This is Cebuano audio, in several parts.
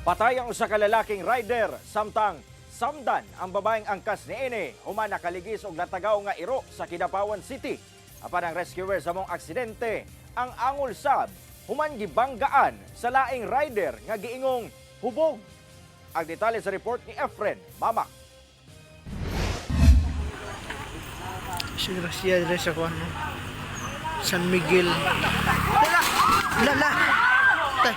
Patay ang usa ka lalaking rider samtang samdan ang babaeng angkas niini human nakaligis og natagaw nga iro sa Kidapawan City. Apan ang rescuer sa maong aksidente ang angol sab human gibanggaan sa laing rider nga giingong hubog. Ang detalye sa report ni Efren Mamak. Si Gracia dire sa kuan, no? San Miguel. La la la. Tay.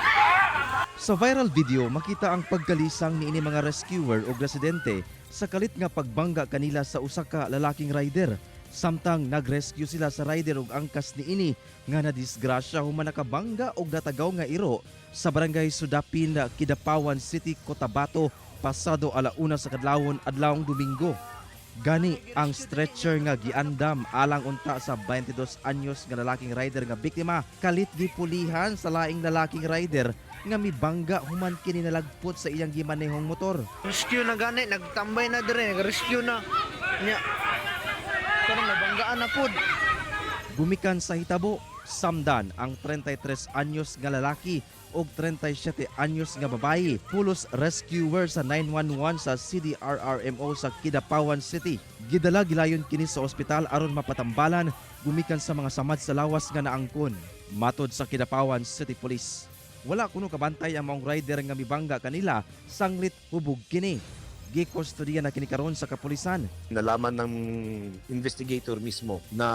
Sa viral video, makita ang pagkalisang niini mga rescuer o residente sa kalit nga pagbangga kanila sa usa ka lalaking rider. Samtang nag-rescue sila sa rider ug angkas niini nga nadisgrasya human nakabangga og natagaw nga iro sa Barangay Sudapin, Kidapawan City, Cotabato pasado 1:00 sa kadlawon adlawng Domingo. Gani ang stretcher nga giandam alang unta sa 22 anyos nga lalaking rider nga biktima kalit gipulihan sa laing lalaking rider nga mibangga human kini nalagpot sa iyang gimanehong motor. Rescue na gani, nagtambay na dire, nag-rescue na. Nya. Karon nabanggaan na pud. Gumikan sa hitabo, samdan ang 33 anyos nga lalaki ug 37 anyos nga babayi. Pulos rescuer sa 911 sa CDRRMO sa Kidapawan City. Gidala gilayon kini sa ospital aron mapatambalan gumikan sa mga samad sa lawas nga naangkon. Matod sa Kidapawan City Police, wala kuno kabantay ang maong rider nga mibangga kanila sanglit hubog kini. Gikustodiya na kini karon sa kapulisan. Nalaman ng investigator mismo na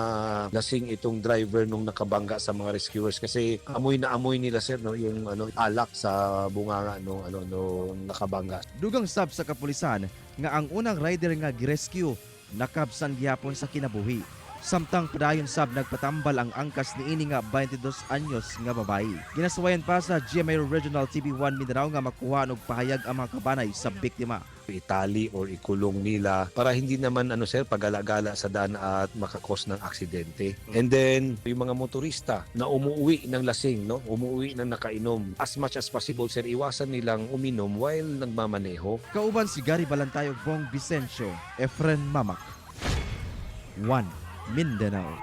lasing itong driver nung nakabangga sa mga rescuers kasi amoy na amoy nila, sir, no, yung ano, alak sa bunganga nung ano, nung nakabangga. Dugang sab sa kapulisan nga ang unang rider nga girescue nakabsan gihapon sa kinabuhi. Samtang padayon sab nagpatambal ang angkas niini nga 22 anyos nga babayi. Ginasuwayan pa sa GMA Regional TV1 Mindanao nga makuha og pahayag ang mga kabanay sa biktima. Itali or ikulong nila para hindi naman ano, sir, pagala-gala sa daan at maka-cause ng aksidente. And then yung mga motorista na umuuwi ng lasing, no, umuuwi ng nakainom, as much as possible, sir, iwasan nilang uminom while nagmamaneho. Kauban si Gary Balantay ug Bong Vicencio, Efren Mamak. 1 Mindanao.